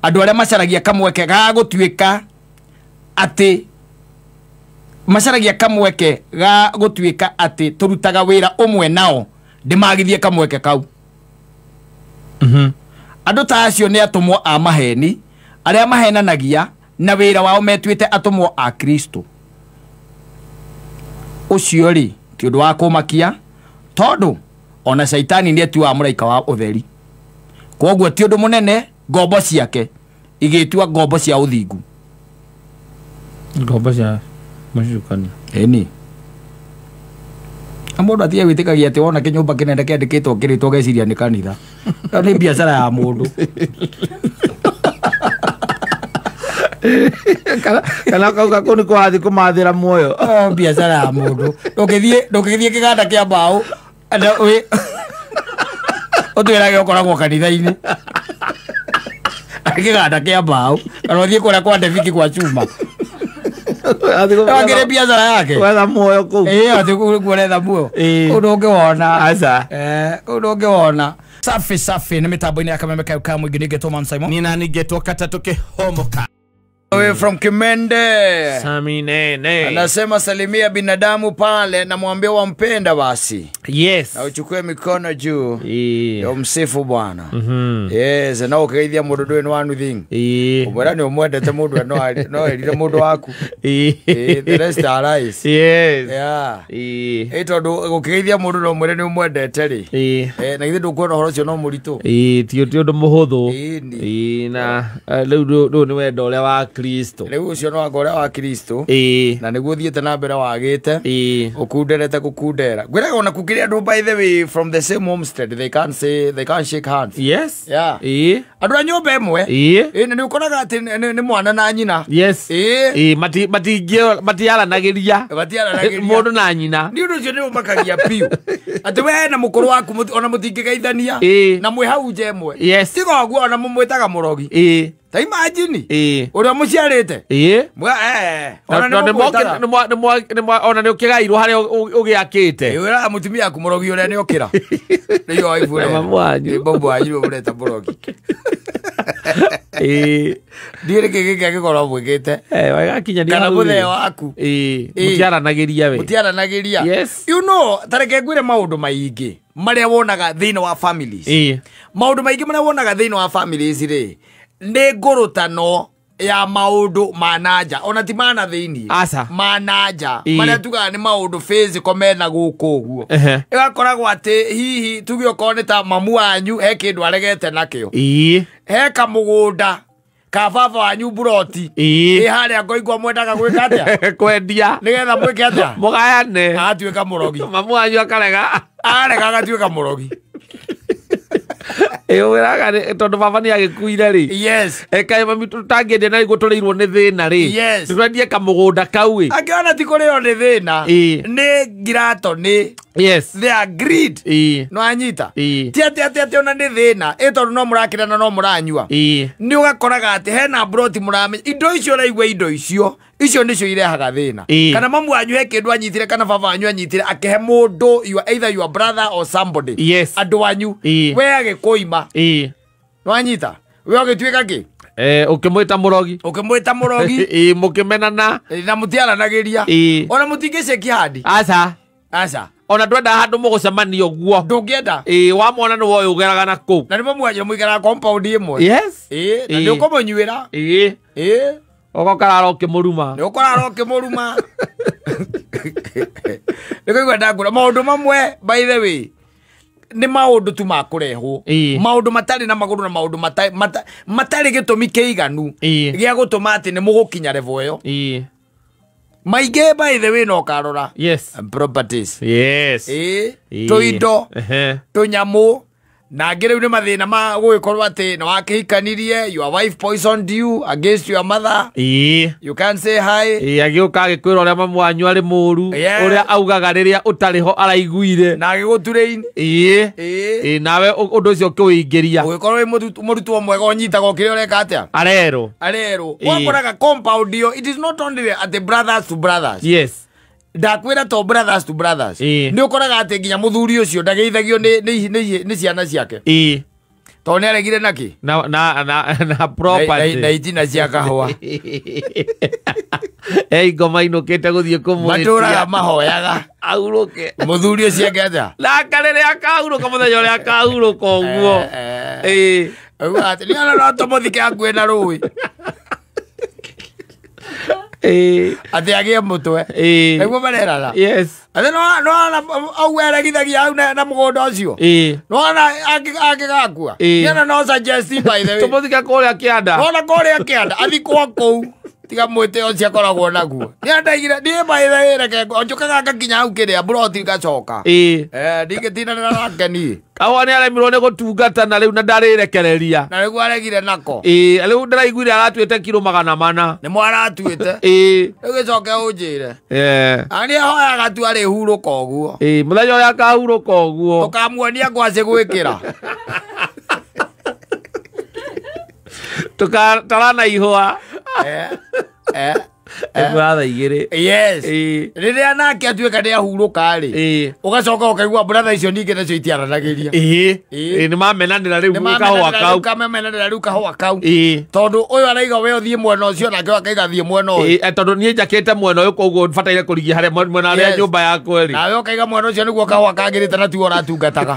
Andũ arĩa macaragia kamweke ga gũtuĩka atĩ macaragia kamweke ga gũtuĩka atĩ tũrutaga wĩra ũmwe nao ndĩmagithie kamweke kau. Andũ ta acio nĩ atũmwo a maheni arĩa mahenanagia na wĩra wao metuĩte atũmwo a Kristo. Ũcio rĩ ti ũndũ wa kũmakia tondũ ona caitani nĩ etuaga mũraika wa ũtheri. Kwoguo ti ũndũ mũnene ngombo ciake igĩtua ngombo cia ũthingu. Ngombo cia mũcukani. Ĩni. Na mũndũ atige gwĩtĩkagia atĩ wona kĩnyũmba kĩnene kĩandĩkĩtwo kĩrĩtwo ũgeciria nĩ kanitha. Ĩyo nĩ biacara ya mũndũ. Kana kauga kũu nĩ kũrathiĩ kũmathĩra muoyo. Biacara ya mũndũ. Ndũngĩthiĩ kĩganda kĩa mbaũ ũtwĩrage ũkoragwo kanitha-inĩ. Kĩganda kĩa mbaũ kana ũthiĩ kũrĩa kwa Ndebiki kwa cuma. Angĩrĩ biacara yake. Gwetha muoyo kũu. Ĩĩ atĩ kũu nĩkuo ũretha muoyo. Kũu ndũngĩwona. Aca. Kũu ndũngĩwona. Safi safi nĩ mĩtambo-inĩ ya Kameme kau ka mũingĩ nĩngetwo Man Simon. Nina nĩngetwo katatũ kĩhomoka. Away from Kimende. Sami Nene. Anasema salimia binadamu pale na mwambie wampenda basi. Yes. Na uchukue mikono juu. Yeah. Umsifu Bwana. Yes, na ukaithia mundu ndui ni one thing. Umwira ni umwendete mundu no erire mundu waku. The rest are lies. Yes. Yeah. Tondu gukigeithia mundu no mwire ni umwendete ri. Na githĩ ndũkuona ũhoro ũcio no mũritũ. Ti ũndũ mũhũthũ. Na rĩu rĩu nĩ wendo ũrĩa wa Kristo. Rĩu ũcio no wanga ũrĩa wa Kristo. Na nĩguo ũthiĩte na mbere wagĩte. Ũkunderete gũkundera. Ngwĩraga ona kũkĩrĩ andũ by the way from the same homestead they can't say they can't shake hands. Yes. Yeah. Andũ a nyũmba ĩmwe. Na nĩ ũkoraga atĩ nĩ mwana na nyina. Yes. Matiaranagĩria. Matiaranagĩria. Mũndũ na nyina. Nĩ ũndũ ũcio nĩ ũmakagia biũ. Atĩ we na mũkũrũ waku ona mũtingĩgeithania. Na mwĩ hau nja ĩmwe. Yes. Tiga ũguo ona mũmwĩtaga mũrogi. Ta imagine. Ũrĩa mũciarĩte. Ona nĩ mũmwĩtaga. Ona nĩ ũkĩgairwo harĩa ũgĩakĩte. Wĩraga mũtumia waku mũrogi ũrĩa nĩ okĩra. Nĩyo waifu ũrĩa. Mamu wanyu. Mamu wanyu ũreta mũrogi. Ndiũĩ nĩkĩ gĩkĩ angĩkorwo mwĩkĩte. Kana mũthee waku. Mũtiaranagĩria we. Mũtiaranagĩria. Yes. You know, ta reke ngwĩre maũndũ maingĩ marĩa wonaga thĩinĩ wa families. Maũndũ maingĩ marĩa wonaga thĩinĩ wa families rĩ nĩ ngũrũtano ya maũndũ ma nanja ona ti ma na thĩinĩ. Aca. Ma nanja marĩa tugaga nĩ maũndũ physical mena gũkũ ũguo. Ĩgakoragwo atĩ hihi tuge okorwo nĩ ta mamu wanyu he kĩndũ aregete nakĩo. He kamũgũnda ka baba wanyu buroti. Ĩ harĩa ngoigua mwendaga gwĩka atĩa? Kwendia. Nĩgetha mwĩke atĩa? Mũgayane. Agatuĩka mũrogi. Mamu wanyu akarega. Arega agatuĩka mũrogi. Wĩraga tondũ baba nĩ agĩkuire rĩ. Yes. Kaĩ mami tũtangĩendia na nĩguo tũrĩirwo nĩ thĩna rĩ. Yes. Twendie kamũgũnda kau ĩ. Angĩona ti kũrĩo nĩ thĩna. Nĩ ngirato nĩ. Yes. They are greed. No anyita. Ti atĩ atĩ atĩ ona nĩ thĩna. Ĩ tondũ no mũrakĩrana no mũranyua. Nĩ ũgakoraga atĩ hena broti mũramenya. Indo icio ũraigua indo icio. Icio nĩcio irehaga thĩna. Kana mamu wanyu he kĩndũ anyitire kana baba wanyu anyitire akĩhe mũndũ either your brother or somebody. Yes. Andũ wanyu. We agĩkũima. No anyita. We ũgĩtuĩka kĩ? Ũkĩmwĩta mũrogi. Ũkĩmwĩta mũrogi. Mũkĩmenana. Na mũtiaranagĩria. Ona mũtingĩceki handi. Aca. Aca. Ona ndwenda handũ mũgũcemania ũguo. Ndũngĩenda. Wamwona nĩ woĩ ũgeraga na kũu. Na nĩ mamu mũikaraga compound ĩmwe. Yes. Na nĩ ũkũmũnyuĩra. Ũgokarara ũkĩmũruma. Nĩ ũkũrara ũkĩmũruma. Nĩ kũigua ndangũra maũndũ mamwe by the way nĩ maũndũ tu ma kũrehwo. Maũndũ matarĩ na magũrũ na maũndũ matarĩ gĩtũmi kĩiganu gĩa gũtũma atĩ nĩ mũgũkinya level ĩyo. Maingĩ by the way no karora. Yes. And properties. Yes. Tũindo. Tũnyamũ. Na angĩ rĩu nĩ mathĩna ma gũgĩkorwo atĩ nĩ wakĩhikanirie, your wife poisoned you against your mother. You can't say hi. Agĩũka agĩkwĩra ũrĩa mamu wanyu arĩ mũru. Ũrĩa augaga rĩrĩa ũtarĩ ho araiguire. Na agĩgũturain. Nawe ũndũ ũcio ũkĩwĩingĩria. Ũgĩkorwo wĩ mũrutwo mwega ũnyitaga o kĩrĩa ũreka atĩa? Arerwo. Arerwo. Wakoraga compound ĩyo, it is not only at brothers to brothers. Yes. Ndakwĩra to brothers to brothers. Nĩ ũkoraga atĩ nginya mũthuri ũcio ndageithagio nĩ ciana ciake. Tondũ nĩ aregire naki na property na itina cia kahũa. Ngoma inũkĩte gũthiĩ kũmwĩtia. Matũraga mahoyaga ahurũke. Mũthuri ũcio eke atĩa? Nake rĩrĩa akahurũka mũthenya ũrĩa akahurũka ũguo. Auga atĩ nĩ ona no tũmũthike hakuhĩ na rũĩ. Atĩ agĩe mũtwe. Nĩguo marerana. Yes. Atĩ no au eregithagia hau na mũgũnda ũcio. Nĩwona angĩgakua. Nĩ ona no suggest by the way. Tũmũthike kũrĩa kĩanda. Nĩwona kũrĩa kĩanda athikwo kũu. Tiga mwĩtĩo ũcio akoragwo naguo. Nĩ andaigire niĩ by the way reke njũkaga ngakinya hau kĩrĩa mburoti ngacoka. Ndingĩtindanĩra nake niĩ. Kahũa nĩ aremirwo nĩ gũtungata na rĩu na ndarĩrekereria. Na rĩu aregire nako. Rĩu ndĩraiguire aratuĩte kiro 400. Nĩ mwaratuĩte. Rĩu gĩcoke ũnjĩre. Ani ahoyaga tu arĩhurũka ũguo. Mũthenya ũrĩa akahurũka ũguo. Tũkamuonia ngwacĩ gwĩkĩra. Tũkatarana ihũa. Thaa igĩrĩ. Yes. Rĩrĩa nake atuĩka nĩ ahurũka rĩ, ũgacoka ũkaigua brother icio ningĩ nacio itiaranagĩria. Nĩ mamenanĩra rĩu kahũa kau. Nĩmamenanĩra rĩu kahũa kau. Tondũ ũyũ araiga we ũthiĩ mwena ũcio nake ũyũ akaiga thiĩ mwena ũyũ. Tondũ niĩ njakĩte mwena ũyũ koguo bataire kũrigia harĩa mwena harĩa nyũmba yakwa ĩrĩ. Nawe ũkaiga mwena ũcio nĩguo kahũa kagĩrĩte na tiwe ũratungataga.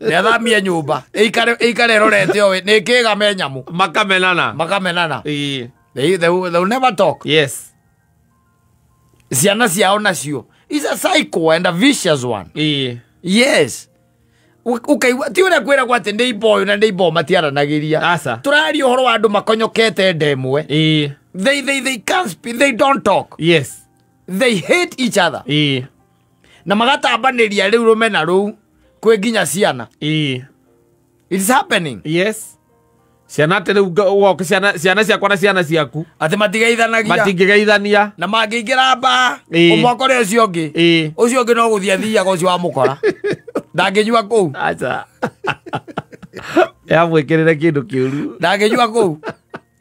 Nĩathamie nyũmba ĩikare ĩrorete ũĩ nĩ kĩga me nyamũ. Makamenana. Makamenana. They will never talk. Yes. Ciana ciao nacio. It's a cycle and a vicious one. Yes. Ukaigua ti ũrĩa kwĩragwo atĩ neighbor ũyũ na neighbor matiaranagĩria. Aca. Tũraria ũhoro wa andũ makonyokete nda ĩmwe. They can't speak, they don't talk. Yes. They hate each other. Na magatambanĩria rĩu rũmena rũu kwĩ nginya ciana. It's happening. Yes. Ciana atĩ rĩu ũgoka ciana ciakwa na ciana ciaku. Atĩ matigeithanagia. Matingĩgeithania. Na mangĩingĩra mbaa, ũmwe akore ũcio ũngĩ. Ũcio ũngĩ no gũthiĩ athiaga ũcio wamũkora. Ndangĩnyua kũu. Aca. Yamwĩkĩrĩre kĩndũ kĩũru. Ndangĩnyua kũu.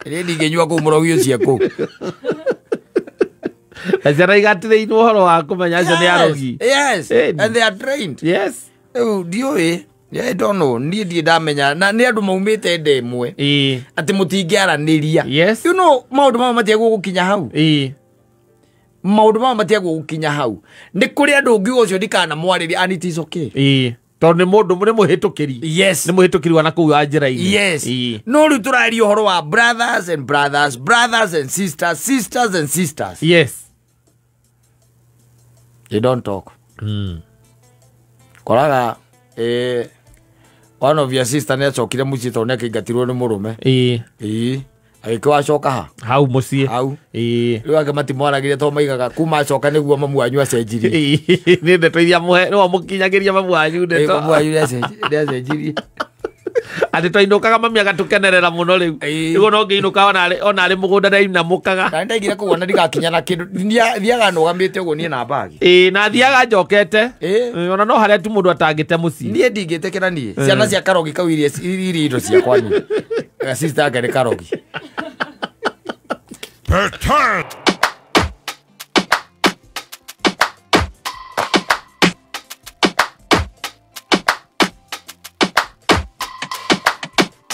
Niĩ ndingĩnyua kũu mũrogi ũcio kũu. Na ciana igatirĩirwo ũhoro wa kũmenya acio nĩ arogi. Yes. And they are trained. Yes. Rĩu ndiũĩ. I don't know. Niĩ ndirĩ ndamenya na nĩ andũ maumĩte nda ĩmwe. Atĩ mũtingĩaranĩria. Yes. You know maũndũ mamwe matiagwo gũkinya hau. Maũndũ mamwe matiagwo gũkinya hau. Nĩ kũrĩ andũ ũngiuga ũcio ndikanamwarĩria and it is okay. Tondũ nĩ mũndũ nĩ mũhĩtũkĩri. Yes. Nĩ mũhĩtũkĩri wa nakũu wa njĩra-inĩ. Yes. No rĩu tũraria ũhoro wa brothers and brothers, brothers and sisters, sisters and sisters. Yes. They don't talk. Koraga one of your sister nĩ acokire mũciĩ tondũ nĩ akĩingatirwo nĩ mũrũme. Agĩkĩo acoka ha? Hau mũciĩ. Hau. Rĩu angĩ matimwaragĩria tondũ maigaga kuma acoka nĩguo mamu wanyu acenjirie. Nĩ ndeto iria nĩwe mũkinyagĩria mamu wanyu ndeto. Mamu wanyu nĩ acenjirie. Atĩ twainũkaga mami agatũkenerera mũno rĩu. Nĩguo no ngĩinũka ona arĩ mũgũnda ndainamũkaga. Na nĩndaigire kũu ona ndigakinya na kĩndũ. Thiaga nũgamĩte ũguo niĩ na mbagi. Na thiaga njokete. Ona no harĩa tu mũndũ atangĩte mũciĩ. Niĩ ndingĩtĩkĩra niĩ. Ciana cia karogi kau iria indo ciakwa niĩ. Sister yake nĩ karogi.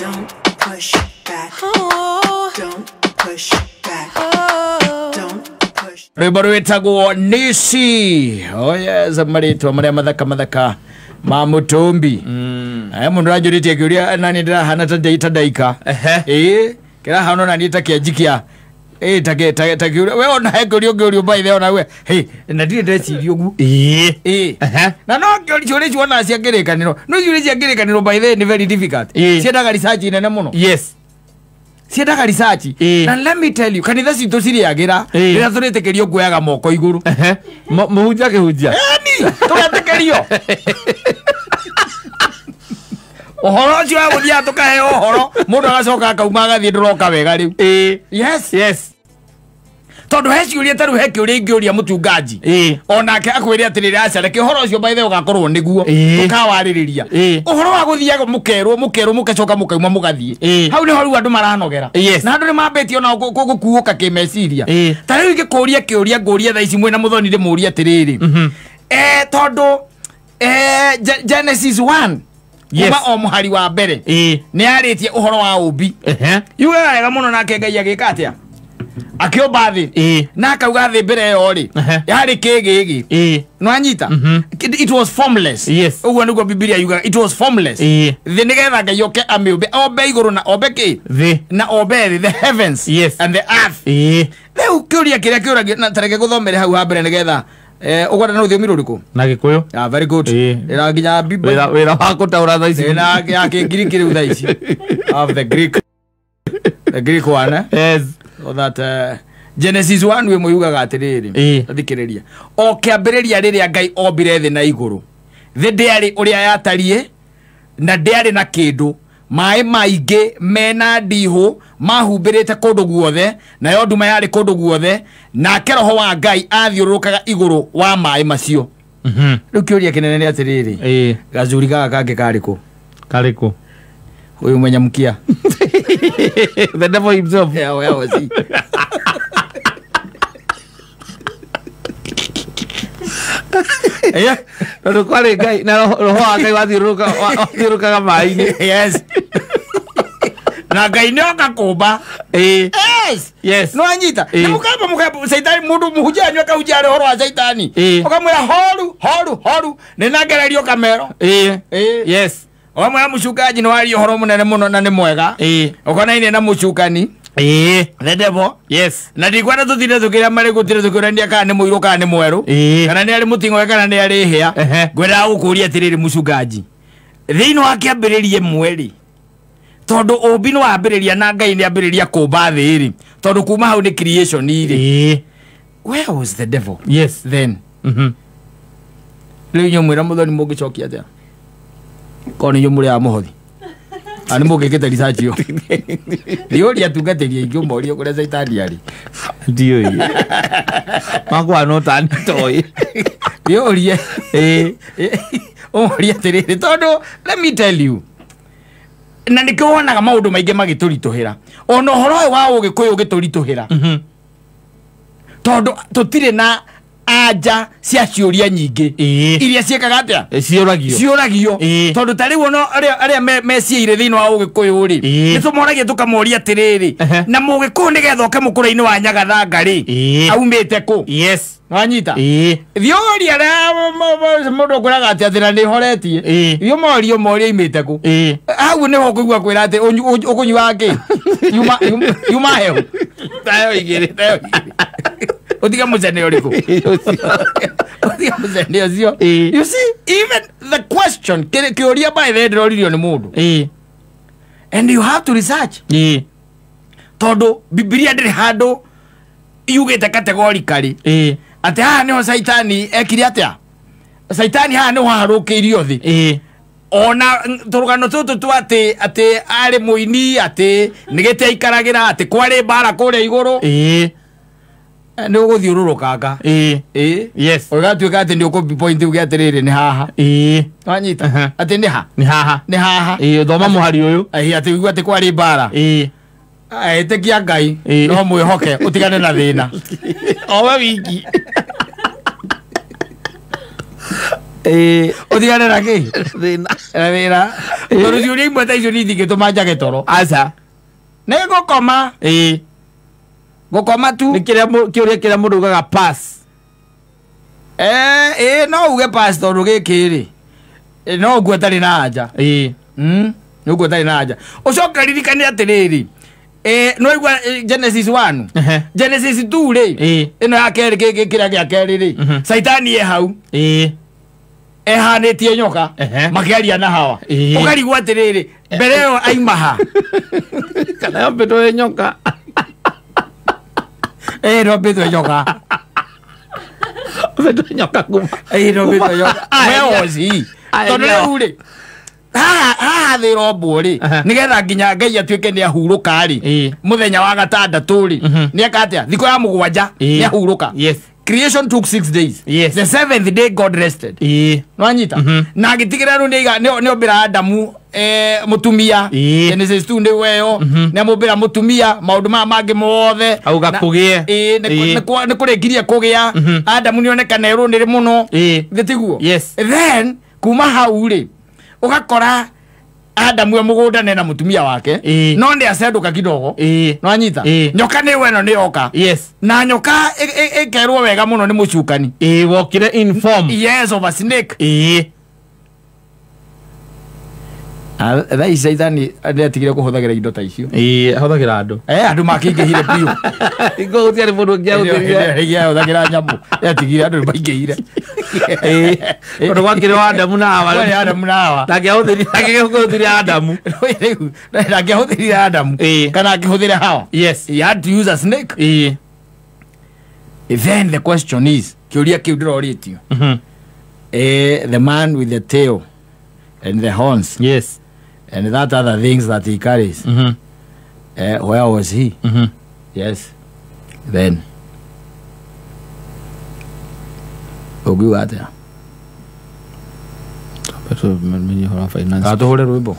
Don't push back. Oh. Don't push back. Oh. Don't push. Rwĩmbo rwĩtagwo Nisi. Oh yes, marĩtwa marĩa mathaka mathaka ma mũtũmbi. Mũndũ aranjũrĩtie kĩũria nani ndĩrahana ta ndaika. Kĩrahana ona niĩ ta kĩanjikia. Ta kĩũria. We ona he kĩũria ũngĩũrio by the ona we. Hey, na ndirĩ ndeciria ũguo. Na no kĩũria icio ona cia kĩrĩkanĩro. No ciũria cia kĩrĩkanĩro by the way nĩ very difficult. Ciendaga research nene mũno. Yes. Ciendaga research. Na let me tell you, kanitha citũ cirĩagĩra rĩrĩa tũrĩtĩkĩrio kuoyaga moko igũrũ. Mũhunjia akĩhunjia. Ĩni, tũgetĩkĩrio. Ũhoro ũcio wa gũthiaga tũkaheo ũhoro, mũndũ agacoka akauma agathiĩ ndũroka wega rĩu. Yes. Yes. Tondũ he ciũria ta rĩu he kĩũria ingĩũria mũchungaji. Onake akwĩre atĩrĩrĩ aca reke ũhoro ũcio by the way ũgakorwo nĩguo tũkawarĩrĩria. Ũhoro wa gũthiaga mũkerwo mũkerwo mũgacoka mũkauma mũgathiĩ. Hau nĩho rĩu andũ maranogera. Na andũ nĩmambĩtie onao gũkuũka kĩmeciria. Ta rĩu ingĩkũria kĩũria ngũrie thaa ici mwĩna mũthoni ndĩmũrie atĩrĩrĩ. Tondũ Genesis 1 Yes. Kuma o mũhari wa mbere Ĩĩ. nĩ yarĩtie ũhoro wa ũmbi. Ehe. Yugaga wega mũno nake Ngai agĩka atĩa? Akĩũmba thĩ. Ĩĩ. Na akauga thĩ mbere ĩyo rĩ Ehe. yarĩ kĩgĩgĩ. Ĩĩ. Nwanyita? Mhm. It was formless. Yes. Ũguo nĩguo Bibilia yugaga, it was formless. Ĩĩ. Thĩ nĩgetha Ngai oke amĩũmbe, ombe igũrũ na ombe kĩ? Thĩ. Na ombe thĩ, the heavens Yes. and the earth. Ĩĩ. Rĩu kĩũria kĩrĩa kĩũragio na tareke gũthomere hau ha mbere nĩgetha ũgwenda na rũthiomi rũrĩkũ? Na Gĩkũyũ. Ah, very good. Ĩĩ. Ĩra nginya Bible. Wĩra wa gũtaũra thaa ici. Ĩna ya Kĩngiriki rĩu thaa ici. Of the Greek. The Greek one, eh? Yes. So that Genesis 1 ĩmwe yugaga atĩrĩrĩ. Ĩĩ. Thikĩrĩria. O kĩambĩrĩria rĩrĩa Ngai ombire thĩ na igũrũ. Thĩ ndĩarĩ ũrĩa yatariĩ na ndĩarĩ na kĩndũ. Maĩ maingĩ mena ndihũ mahumbĩrĩte kũndũ guothe, nayo nduma yarĩ kũndũ guothe, nake roho wa Ngai athiũrũrũkaga igũrũ wa maĩ macio. Mhm. Rĩu kĩũria kĩnene nĩ atĩrĩrĩ, Ĩĩ. gacuri gaka kangĩ karĩ kũ? Karĩ kũ? Ũyũ mwenyamukia. The devil himself. Yeah, where was he? Yeah. Tondũ kwarĩ Ngai na roho wa Ngai wathiũrũrũkaga maĩ-inĩ. Yes. Na Ngai nĩ oka kũmba. Ĩĩ. Yes. Yes. No anyita. Ĩĩ. Na mukamba mukamba Saitani mundu muhunjia anyua kahunjia arĩ ũhoro wa Saitani. Ĩĩ. Ũkamwĩra horu horu horu nĩ nangererio kamero. Ĩĩ. Ĩĩ. Yes. Ũkamwĩra mũcungaji nĩ waria ũhoro mũnene mũno na nĩ mwega. Ĩĩ. Ũkonaine na mũcukani. Ĩĩ. The devil. Yes. Na ndikwenda tũtinde tũkĩrĩa marĩgũ tũtinde tũkĩũrania kana nĩ mũirũ kana nĩ mwerũ. Ĩĩ. Kana nĩ arĩ mũting'oe kana nĩ arĩ hĩa. Ehe. Ngwendaga gũkũria atĩrĩrĩ mũcungaji. Thĩinĩ wa kĩambĩrĩria ĩmwe rĩ, tondũ ũmbi nĩ wambĩrĩria na Ngai nĩ ambĩrĩria kũmba thĩ rĩ, tondũ kuma hau nĩ creation rĩ. Ĩĩ. Where was the devil Yes. then? Mhm. Rĩu inyuĩ mwĩra mũthoni mũngĩcokia atĩa? Korwo nĩ inyuĩ mũrĩ a mũhothi. A nĩ mũngĩkĩte research ĩyo. Thiũria atungatĩri aingĩ ũmorie kũrĩa Caitani arĩ. Ndiũĩ. Makwa no ta nitoĩ. Thiũrie. Ĩĩ. Ũmorie atĩrĩrĩ, tondũ let me tell you, na nĩkĩo wonaga maũndũ maingĩ magĩtũritũhĩra, ona ũhoro ũyũ wa ũgĩkũyũ ũgĩtũritũhĩra, Mhm. tondũ tũtirĩ na anja cia ciũria nyingĩ Ĩĩ. iria ciĩkaga atĩa? Ciũragio. Ciũragio. Ĩĩ. Tondũ ta rĩu ona arĩa meciĩire thĩinĩ wa ũgĩkũyũ rĩ, Ĩĩ. nĩ tũmoragia tũkamoria atĩrĩrĩ, Ehe. na mũgĩkũyũ nĩgetha oke mũkũra-inĩ wa Nyagathanga rĩ, Ĩĩ. aumĩte kũ? Yes. Wanyita? Ĩĩ. Thiũria arĩa mũndũ ũkwĩraga atĩ atĩ na nĩhoretie. Ĩĩ. Thiĩ ũmorie ũmorie aumĩte kũ? Ĩĩ. Hau nĩho ũkũigua kwĩra atĩ ũkũnyua kĩ? Yuma hehu. Tayo igĩrĩ. Ũtige mũcene ũrĩkũ? Ũtige mũcene ũcio. Ĩĩ. You see, even the question, kĩũria by the way ndĩroririo nĩ mũndũ. Ĩĩ. And you have to research. Ĩĩ. Tondũ Bibilia ndĩrĩ handũ yugĩte categorically Ĩĩ. atĩ haha nĩho Caitani ekire atĩa? Caitani haha nĩho aharũkĩirio thĩ. Ĩĩ. Ona tũrũgano tũtũ twa atĩ atĩ arĩ mũini, atĩ nĩ gĩtĩ aikaragĩra, atĩ kwarĩ mbara kũrĩa igũrũ. Ĩĩ. Nĩ ũgũthiũrũrũkanga. Ĩĩ. Ĩĩ. Yes. Ũgatuĩka atĩ nĩ ũkũ point uge atĩrĩrĩ nĩ haha. Ĩĩ. Wanyita? Aha. Atĩ nĩ ha? Nĩ haha. Nĩ haha. Ĩĩ, thoma mũhari ũyũ. Ĩĩ, atĩ uigua atĩ kwarĩ mbara. Ĩĩ. Ĩtĩkia Ngai Ĩĩ. no mwĩhoke ũtigane na thĩna. O we wiki. Ĩĩ. Ũtigane na kĩ? Thĩna. Na thĩna. Tondũ ciũria imwe ta icio nĩ itingĩtũma njage toro. Aca. Nĩ ngũkoma. Ĩĩ. Ngũkoma tu. Nĩ kĩrĩa kĩũria kĩrĩa mũndũ ugaga pass. Ĩĩ, no uge pass tondũ gĩkĩ rĩ, no ũguo ũtarĩ na anja. Ĩĩ. Nĩ ũguo ũtarĩ na anja. Ũcoke ririkane atĩrĩrĩ, no igua Genesis 1. Ehe. Genesis 2 rĩ, Ĩĩ. ĩno ya kerĩ, kĩrĩa gĩa kerĩ rĩ, Mhm. Caitani e hau Ĩĩ. ehanĩtie nyoka Ehe. makĩaria na Hawa. Ĩĩ. Ũkarigwo atĩrĩrĩ, mbere ĩyo aima ha? Kana yombĩtwo ĩ nyoka. Ĩĩ, ndombĩtwo nyoka. Yombĩtwo nyoka kuma. Ĩĩ, ndombĩtwo nyoka. Aya. Where was he? Aya. Tondũ rĩu rĩ, haha thĩ ĩrombwo rĩ, Aha. nĩgetha nginya Ngai atuĩke nĩ ahurũka rĩ, Ĩĩ. mũthenya wa gatandatũ rĩ, Mhm. nĩ eka atĩa? Thikũ ya mũgwanja Ĩĩ. nĩ ahurũka. Yes. Creation took 6 days. Yes. The seventh day God rested. Ĩĩ. Nwanyita? Mhm. Na agĩtigĩrĩra rĩu nĩ ombĩra Adamu mũtumia. Ĩĩ. Genesis 2 nĩ weyo. Nĩ amũmbĩra mũtumia maũndũ maya mangĩ mothe. Auga kũgĩe. Ĩĩ, Ĩĩ. nĩ kũrĩkirie kũgĩa. Mhm. Adamu nĩ onekana erũnĩrĩ mũno. Ĩĩ. Gĩtiguo? Yes. Then kuma hau rĩ, ũgakora Adamu e mũgũnda nena mũtumia wake no nĩ acenduka kidogo no anyita nyoka nĩ weno nĩ yoka. Yes. Na nyoka ĩkerwo wega mũno nĩ mũcukani. Wokire in form. Yes, of a snake. Thaa ici caitani nĩatigire kũhũthagĩra indo ta icio. Ahũthagĩra andũ. Andũ makĩingĩhire biũ. Hingo gũtiarĩ mũndũ ũngĩahũthĩrire. Ahũthagĩra nyamũ. Nĩatigire andũ nĩmaingĩhire. Tondũ gwakĩrĩ wa Adamu na Hawa. Kwarĩ Adamu na Hawa. Ndangĩahũthĩrire Adamu. Rĩu ndangĩahũthĩrire Adamu. Kana angĩhũthĩre Hawa. Yes. He had to use a snake. Then the question is, kĩũria kĩu ndĩrorĩtio. The man with the tail and the horns. Yes. And that other things that he carries. Where was he? Yes. Then. Ũngiuga atĩa? Kana tũhũre rwĩmbo?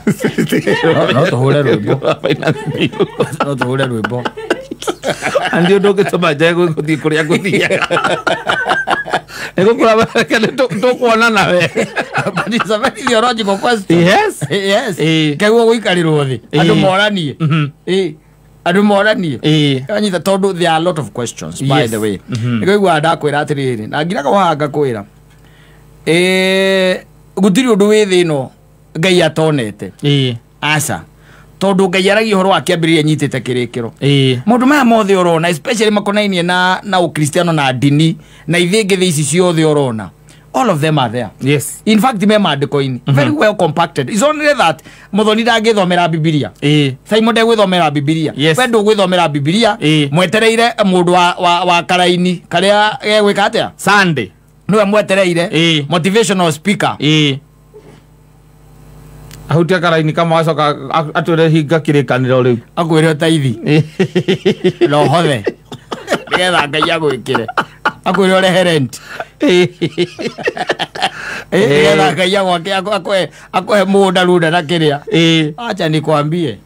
No tũhũre rwĩmbo. No tũhũre rwĩmbo. Andi ũndũ ũngĩtũma njage gũthiĩ kũrĩa ngũthiaga. Nĩgũkũra nawe. But it's a very theological question. Yes. Yes. Keguo gũikarĩrwo thĩ. Andũ moranie. Andũ moranie. Anyita tondũ there are a lot of questions by the way. Nĩkũiguaga ndakwĩra atĩrĩrĩ na ngiraga haha ngakwĩra. Gũtirĩ ũndũ wĩ thĩ ĩno Ngai atonete. Aca. Tondũ Ngai aragia ũhoro wa kĩambĩrĩria nyitĩte kĩrĩkĩro. Maũndũ maya mothe ũrona especially makonainie na ũkristiano na ndini na ithĩngĩ thĩ ici ciothe ũrona. All of them are there. Yes. In fact, me maandĩko-inĩ. Very well compacted. It's only that Muthoni ndangĩthomera Bibilia. Simon ndegwĩthomera Bibilia. Yes. We ndũgwĩthomera Bibilia. Mwetereire mũndũ wa karaini karĩa gegwĩka atĩa? Sunday. Nĩwe mwetereire. Motivational speaker. Ahutia karaini kama wacoka atwĩre hinga kĩrĩkanĩro rĩu. Akwĩre ũtaithi. Na ũhothe. Nĩgetha Ngai agwĩkĩre. Akwĩre ũrehe rent. Nĩgetha Ngai agwake akũhe mũgũnda runda na kĩrĩa. Acha nikwambie.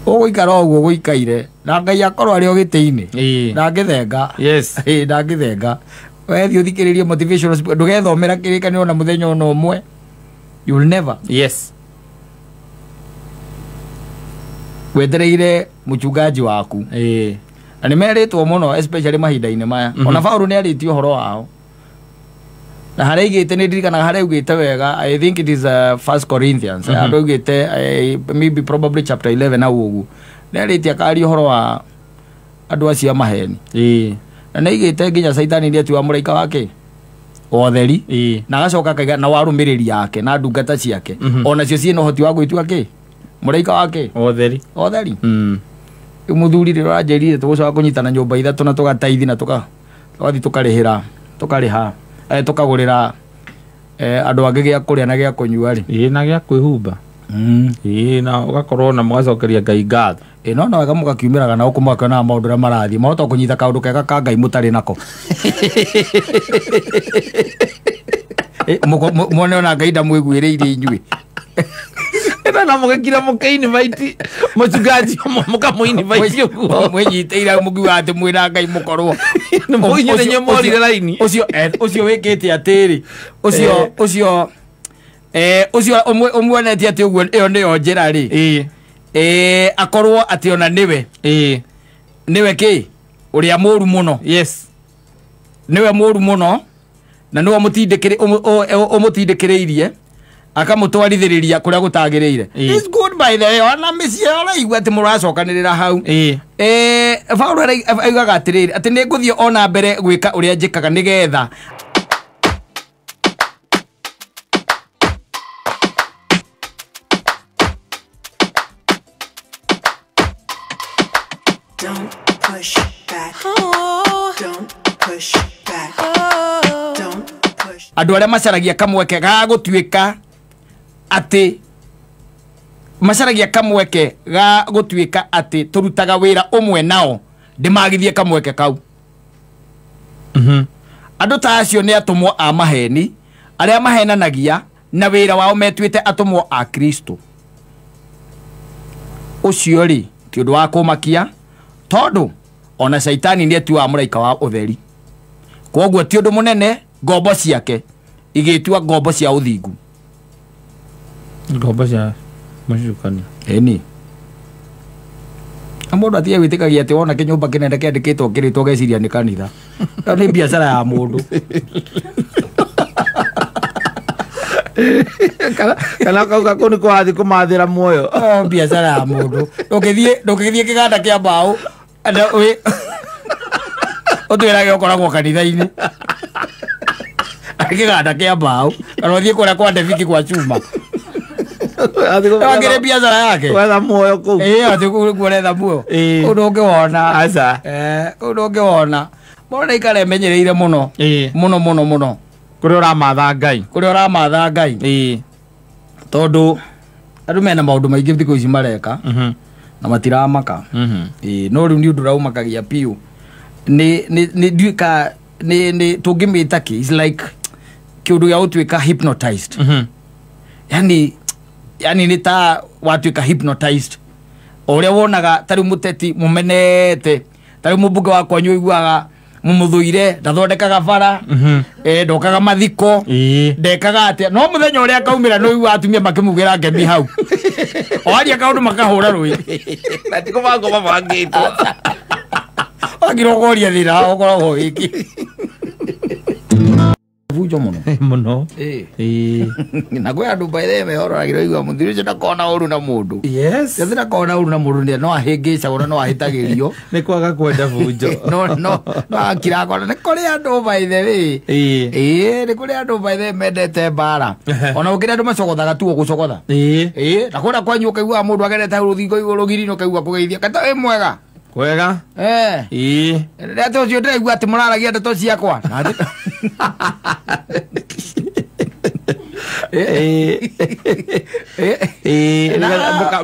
Ũgũikara ũguo gũikaire na Ngai akorwo arĩ o gĩtĩ-inĩ. Ndangĩthenga. Yes. Ndangĩthenga. Wethiĩ ũthikĩrĩrie motivational speaker ndũgethomera kĩrĩkanĩro na mũthenya ona ũmwe. You'll never. Yes. Wetereire mũchungaji waku. Na nĩ merĩtwo mũno especially mahinda-inĩ maya. Ona Paũlũ nĩ arĩtie ũhoro wao. Na harĩa aigĩte nĩ ndirikanaga harĩa augĩte wega. I think it is 1 Corinthians. Andũ augĩte maybe probably chapter 11 hau ũguo. Nĩ arĩtie akaria ũhoro wa andũ acio a maheni. Na nĩ aigĩte nginya Caitani nĩ atuaga mũraika wake wa ũtheri. Na agacoka akaiga na warũmĩrĩri ake na ndungata ciake. Ona cio ciĩna ũhoti wa gwĩtua kĩ? Mũraika wake wa ũtheri. Wa ũtheri. Rĩu mũthuri rĩrĩa ũranjĩrire tũgũcoka kũnyitana nyũmba ithatũ na tũgataithi na tũgathiĩ tũkarĩhĩra tũkarĩha tũkagũrĩra andũ angĩ gĩa kũrĩa na gĩa kũnyua rĩ. Na gĩa kwĩhumba. Na ũgakorwo na mũgacokeria Ngai ngatho. No no wega mũgakiumĩraga na gũkũ mũgakĩonaga maũndũ ũrĩa marathiĩ. Mwahota kũnyita kaũndũ kega ka Ngai mũtarĩ nako. Mwone ona Ngai ndamwĩguĩrĩire inyuĩ. Ĩno na mũgĩkira mũkĩ-invite mũchungaji mũkamũ-invite ũguo. Mwĩnyitĩire mũkiuga atĩ mwĩna Ngai mũkorwo. Inyuĩ nĩ inyuĩ morire raini. Ũcio wĩkĩte atĩrĩ. Ũcio ũcio ũmuonetie atĩ ũguo ĩyo nĩyo njĩra rĩ. Akorwo atĩ ona nĩwe. Nĩwe kĩ? Ũrĩa mũru mũno. Yes. Nĩwe mũru mũno na nĩwe ũmũtindĩkĩrĩirie akamũtwarithĩrĩria kũrĩa gũtagĩrĩire. It's good by the way. Ona mĩciĩ ũraigua atĩ mũracokanĩrĩra hau. Paũlũ augaga atĩrĩrĩ atĩ nĩ ngũthiĩ ona mbere gwĩka ũrĩa njĩkaga nĩgetha Don't push back. Don't push back. Don't push. Andũ arĩa macaragia kamweke ga gũtuĩka atĩ macaragia kamweke ga gũtuĩka atĩ tũrutaga wĩra ũmwe nao ndĩmagithie kamweke kau. Andũ ta acio nĩ atũmwo a maheni arĩa mahenanagia na wĩra wao metuĩte atũmwo a Kristo. Ũcio rĩ ti ũndũ wa kũmakia tondũ ona Caitani nĩ atuaga mũraika wa ũtheri. Kwoguo ti ũndũ mũnene ngombo ciake igĩtua ngombo cia ũthingu. Ngombo cia mũcukani. Ĩni na mũndũ atige gwĩtĩkagia atĩ wona kĩnyũmba kĩnene kĩandĩkĩtwo kĩrĩtwo ũgeciria nĩ kanitha. Ĩyo nĩ biacara ya mũndũ. Kana kauga kũu nĩ kũrathiĩ kũmathĩra muoyo. Biacara ya mũndũ. Ndũngĩgĩthiĩ kĩganda kĩa mbaũ ũtwĩrage ũkoragwo kanitha-inĩ. Kĩganda kĩa mbaũ kana ũthiĩ kũrĩa kwa Ndebiki kwa Chuma. Wakĩrĩ biacara yake. Gwetha muoyo kũu. Ĩĩ atĩ kũu nĩkuo ũretha muoyo. Kũu ndũngĩwona. Aca. Kũu ndũngĩwona. Mũndũ nĩaikare emenyereire mũno. Mũno mũno mũno. Kũrĩa ũramatha Ngai. Kũrĩa ũramatha Ngai. Tondũ andũ mena maũndũ maingĩ thikũ ici mareka na matiramaka. No rĩu nĩ ũndũ ũraumakagia biũ. Nĩ nduĩka nĩ tũngĩmĩta kĩ? It's like kĩũndũ gĩa gũtuĩka hypnotized. Yani nĩ ta watuĩka hypnotized. O ũrĩa wonaga ta rĩu mũteti mũmenete, ta rĩu mũmbunge wa kwanyu ũiguaga mũmũthũire, ndathondekaga bara, ndokaga mathiko, ndekaga atĩa. No mũthenya ũrĩa akaumĩra nĩ ũiguaga atumia makĩmugĩra ngemi hau. Oaria kaũndũ makahũra rũĩ. Na ti kũbangwo mabangĩtwo. Wagira ũkoria thĩna ũkoragwo wĩki. Bunjo mũno. Mũno. Na kwĩ andũ by the way mehororagĩra ũigua mũthuri ũcio ndakona ũru na mũndũ. Yes. Githĩ ndakona ũru na mũndũ no ahĩngĩcagwo na no ahĩtagĩrio. Nĩ kwaga kwenda bunjo. No akira akona nĩ kũrĩ andũ by the way. Nĩ kũrĩ andũ by the way mendete mbara. Ona gũkĩrĩ andũ macogothaga tu gũcogotha. Na kũrĩa kwanyu ũkaigua mũndũ agerete hau rũthingo igũrũ rũgiri-inĩ ũkaigua kũgeithia. Kata wĩ mwega. Kwega. Ndeto ũcio ndĩraigua atĩ mũraragia ndeto ciakwa.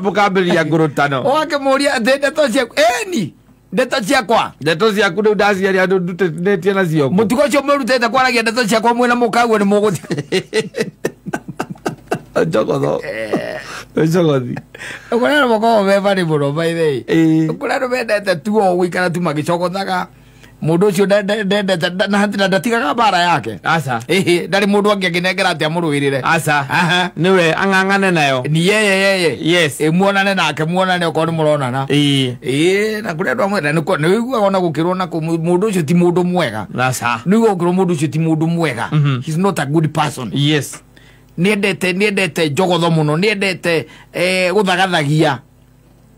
Mũkambĩrĩria ngũrũtano. Ũgakĩmũria atĩ ndeto ciaku. Ĩni ndeto ciakwa. Ndeto ciaku rĩu ndaciaria andũ ndutĩtie nacio. Mũtugo ũcio mũrutĩte kwaragia ndeto ciakwa mwĩna mũkaguo nĩ mũgũthiĩ. Njogotho. Njogothi. Kũrĩ andũ makoragwo me funny mũno by the way. Kũrĩ andũ mendete tu o gũikara tu magĩcogothaga. Mũndũ ũcio ndendete na ndatigaga mbara yake. Aca. Ndarĩ mũndũ angĩ angĩnengera atĩ amũrũĩrĩre. Aca. Nĩwe ang'ang'ane nayo. Ni yeye. Yes. Muonane nake muonane okorwo nĩ mũronana. Na kũrĩ andũ amwe na nĩ ũiguaga ona gũkĩrwo na mũndũ ũcio ti mũndũ mwega. Aca. Nĩ ũiguaga gũkĩrwo mũndũ ũcio ti mũndũ mwega. He's not a good person. Yes. Nĩendete njogotho mũno, nĩendete gũthagathagia.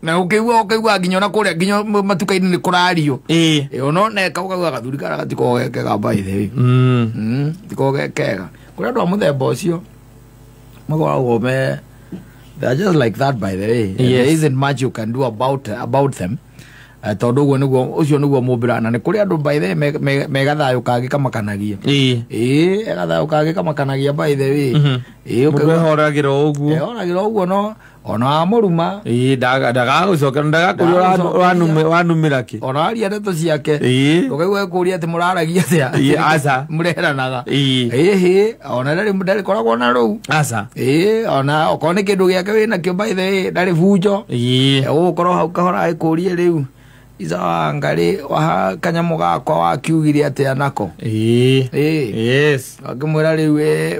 Na ũkĩigua nginya ona kũrĩa nginya matuka-inĩ nĩ kũrario. Ona ũkaigua gathuri karĩa gatikoragwo ge kega by the way. Gatikoragwo ge kega. Kũrĩ andũ a mũthemba ũcio makoragwo me they are just like that by the way. Yes. There isn't much you can do about them. Tondũ ũguo nĩguo ũcio nĩguo mũmbĩra na nĩ kũrĩ andũ by the way megathayũ kangĩ kamakanagia. Gathayo kangĩ kamakanagia by the way. Mũndũ ehoragĩra ũguo. Ehoragĩra ũguo no ona wamũruma. Ndagagũcokera ndagakũria wanumĩra kĩ. Ona aria ndeto ciake. Ũkaigua ekũria atĩ mũraragia atĩa. Aca. Mũreheranaga. Ona ndarĩ koragwo na rũu. Aca. Ona okorwo nĩ kĩndũ gĩake wĩnakĩo by the way ndarĩ bunjo. Ũgũkorwo hau kahora agĩkũrie rĩu. Ica wangarĩ wa kanyamũ gakwa wakiugire atĩa nako. Yes. Akĩmwĩra rĩu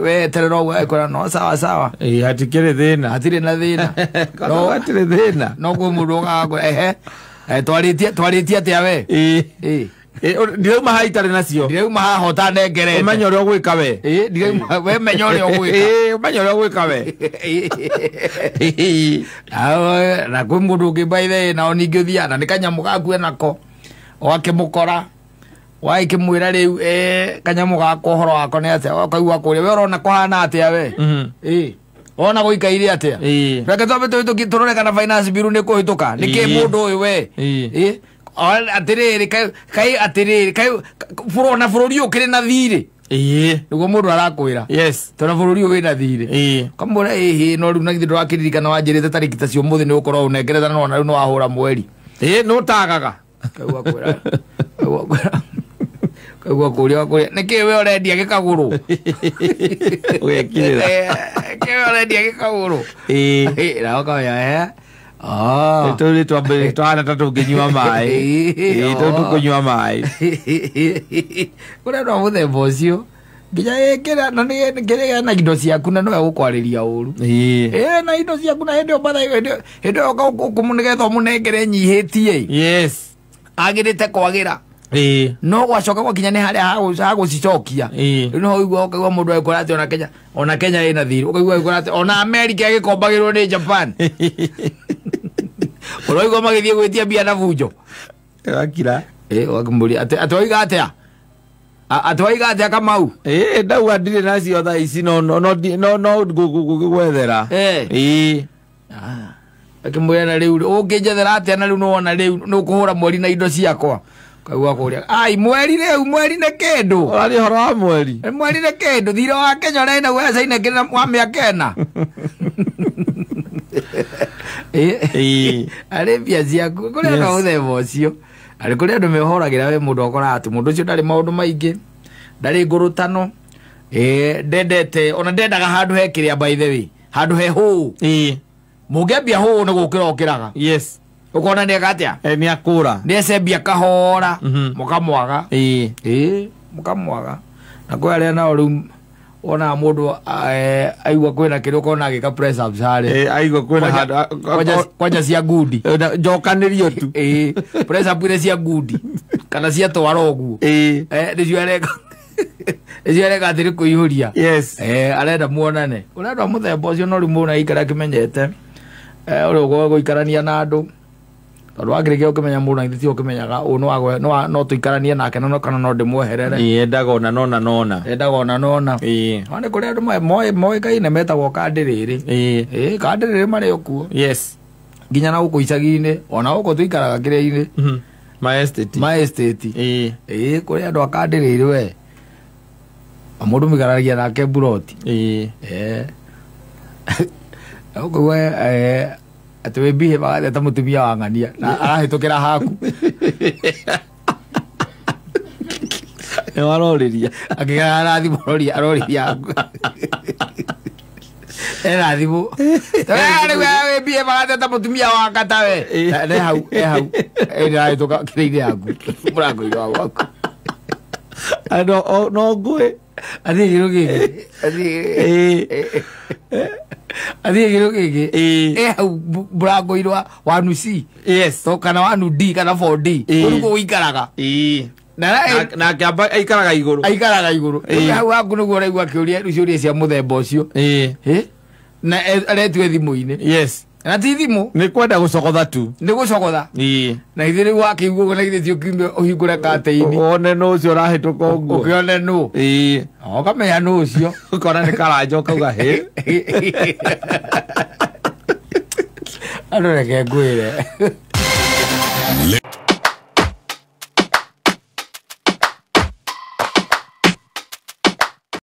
we eterera ũguo agĩkwĩra no sawa sawa. Hatikĩrĩ thĩna. Hatirĩ na thĩna. Hatirĩ thĩna. No kwĩ mũndũ ũkaga ehe. Twarĩtie atĩa we? Ndirauma haha itarĩ nacio. Ndirauma haha ũtanengerete. Ũmenye ũrĩa ũgwĩka we. Ndirauma we menya ũrĩa ũgwĩka. Ũmenye ũrĩa ũgwĩka we. Na kwĩ mũndũ ũngĩ by the way nao ningĩ ũthiaga na nĩ kanyamũ gaku enako. Ũgakĩmũkora. Wagĩkĩmwĩra rĩu kanyamũ gakwa ũhoro wako nĩ atĩa. Ũkaigua kũrĩa we ũrona kũhana atĩa we. Ona gũikaire atĩa. Reke twambe tũrore kana finance bill nĩ kũhĩtũka. Nĩkĩ mũndũ ũyũ we. Atĩrĩrĩ kai atĩrĩrĩ kai ona bũrũri ũkĩrĩ na thirĩ. Nĩguo mũndũ arakwĩra. Yes. Tondũ bũrũri ũyũ wĩna thirĩ. Ũkamwĩra ĩhĩ no rĩu na githĩ ndũrakĩririkana wanjĩrĩte tarĩki ta cia ũmũthĩ nĩ ũgũkorwo ũnengerete na nĩwona rĩu nĩwahũra mweri. Nĩ ũtagaga. Kaigua kũria kũria nĩkĩ we ũrendia gĩkagũrũ. Ũgekirĩra. Nĩkĩ we ũrendia gĩkagũrũ. Na ũkamenya ehe. Tũrĩ twambĩrĩria tũhana ta tũngĩnyua maĩ. Tũkũnyua maĩ. Kũrĩ andũ a mũthemba ũcio Nginya ĩkĩra na nĩ kĩrĩa na indo ciaku na nowe gũkwarĩria ũru. Na indo ciaku na hĩndĩ ĩyo batha hĩndĩ ĩyo ũkũmũnĩgetha ũmũnengere nyihĩtie. Yes. Agĩrĩte kwagĩra. No gwacoka gwakinya nĩ harĩa hagũcicokia. Rĩu no ũigua ũkaigua mũndũ agĩkwĩra atĩ ona Kenya ĩna thirĩ. Ũkaigua agĩkwĩra atĩ ona Amerika ĩgĩkombagĩrwo nĩ Japan. Ũraigua magĩthiĩ gwĩtia mbia na bunjo. Akira. Ũgakĩmũria atĩ waiga atĩa? Atĩ waiga atĩa Kamau? Ndauga ndirĩ nacio thaa ici no ngũgwethera. Akĩmwĩra na rĩu ũngĩnjethera atĩa na rĩu nĩwona rĩu nĩũkũhũra mweri na indo ciakwa. Kaigua kũria ai mweri rĩu mweri nĩ kĩndũ. Ũraria ũhoro wa mweri. Mweri nĩ kĩndũ thirĩ wa Kenya ũrĩa naguo China kĩrĩ wa mĩaka ĩna. Arĩ mbia ciaku kũrĩ andũ a mũthemba ũcio. Arĩ kũrĩ andũ mehoragĩra we mũndũ akoraga atĩ mũndũ ũcio ndarĩ maũndũ maingĩ, ndarĩ ngũrũtano, ndendete ona ndendaga handũ he kĩrĩa by the way, handũ he hũũ. Mũngĩambia hũũ nĩ gũkĩra ũkĩraga. Yes. Ũkona nĩ eka atĩa? Nĩ akũra. Nĩ ecembia kahora, mũkamwaga. Mũkamwaga. Na kwĩ arĩa nao rĩu wonaga mũndũ aigua kwĩna kĩrĩa ũkona agĩka press ups harĩa. Aigua kwĩna handũ kwanja cia ngundi. Njokanĩrio tu. Press up iria cia ngundi kana cia twara ũguo. Nĩcio areka. Nĩcio areka atĩ nĩ kũihũria. Yes. Arenda muonane. Kũrĩ andũ a mũthemba ũcio no rĩu mũndũ aikara akĩmenyete ũrĩa ũgũikarania na andũ. Tondũ wakĩrĩkia ũkĩmenya mũndũ na githĩ ti ũkĩmenyaga ũũ no tũikaranie nake no kana no ndĩmweherere. Endaga ona nona nona. Endaga ona nona. No nĩ kũrĩ andũ moĩkaine metagwo kandĩrĩrĩ. Kandĩrĩrĩ marĩ o kuo. Yes. Nginya na gũkũ icagi-inĩ ona gũkũ tũikaraga kĩrĩa-inĩ. Ma estate. Ma estate. Kũrĩ andũ a kandĩrĩrĩ we. Mũndũ mũikaranagia nake mburoti. Ũkauga atĩ wĩ behave ta mũtumia wa ng'ania na arahĩtũkĩra haku. Nĩ warorĩria. Akĩgera na thimũ arorĩria haku. Ena thimũ. Rĩu wĩ behave ta mũtumia wa ngata we. Nĩ hau, e hau. Ĩrahĩtũka kĩrĩa-inĩ yaku. Mũrango-inĩ wa gwaku. No ngũĩ. Athiĩ kĩrũ gĩkĩ. Athiĩ kĩrũ gĩkĩ. Hau mũrango-inĩ wa nuci. Yes. Kana wa nu D kana 4D. Kũu nĩkuo gũikaraga. Na akĩamba aikaraga igũrũ. Aikaraga igũrũ. Hau haku nĩguo ũraigua akĩũria ciũria cia mũthemba ũcio. Na aretwo thimũ-inĩ. Yes. Na ti thimũ. Nĩ kwenda gũcogotha tu. Nĩ gũcogotha. Na ithuĩ rĩu wakĩigua ũguo na ithuĩ ti ũkiume ũhingũre katĩini. Wone nũ ũcio ũrahĩtũka ũguo. Ũkĩone nũ. Ũkamenya nũ ũcio. Ũkona nĩ karanja ũkauga hĩ. Andũ reke ngwĩre.